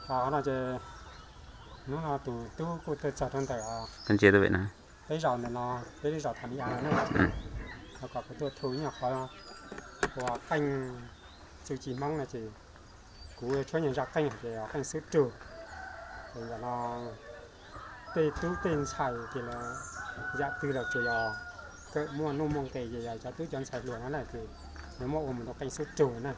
Qhov no ces hnub no tus tub kuj tuaj txog rau ntawm peb zaus ntawm no, peb lub zos Thas Mis As no na, ho kom kuv tuaj thu ib nyuag qhov ua qeej txuj ci Hmoob no ces kuv tshuab nyuag zaj qeej hais tias qeej xub rug. Ces ntawm no tej tub tej ntxhais ces yam twg los tsuas yog kawm muaj nuj muaj nqis ces yog cov tub cov ntxhais hluas no na ces lawv muab ua mus rau qeej xub rug na.